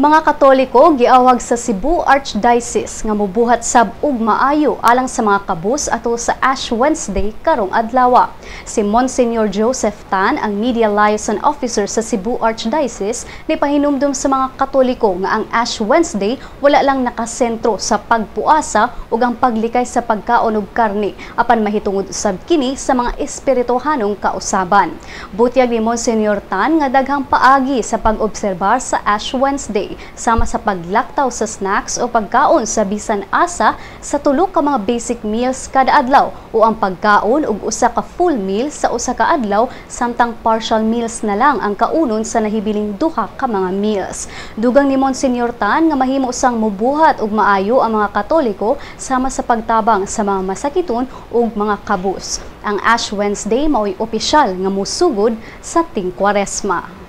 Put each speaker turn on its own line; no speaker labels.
Mga Katoliko giawhag sa Cebu Archdiocese nga mubuhat sab og maayo alang sa mga kabus ato sa Ash Wednesday karong adlaw. Si Monsignor Joseph Tan, ang Media Liaison Officer sa Cebu Archdiocese, ni pahinumdum sa mga Katoliko nga ang Ash Wednesday wala lang nakasentro sa pagpuasa ug ang paglikay sa pagkaon og karne, apan mahitungod usab kini sa mga espirituhanong kausaban. Butyag ni Monsignor Tan nga daghang paagi sa pag-obserbar sa Ash Wednesday, sama sa paglaktaw sa snacks o pagkaon sa bisan asa sa tulo ka mga basic meals kada adlaw o ang pagkaon og usa ka full meal sa usa ka adlaw samtang partial meals na lang ang kaunon sa nahibiling duha ka mga meals. Dugang ni Monsignor Tan nga mahimo sang mubuhat og maayo ang mga Katoliko sama sa pagtabang sa mga masakiton ug mga kabus. Ang Ash Wednesday mao'y opisyal nga musugod sa ting-Kwaresma.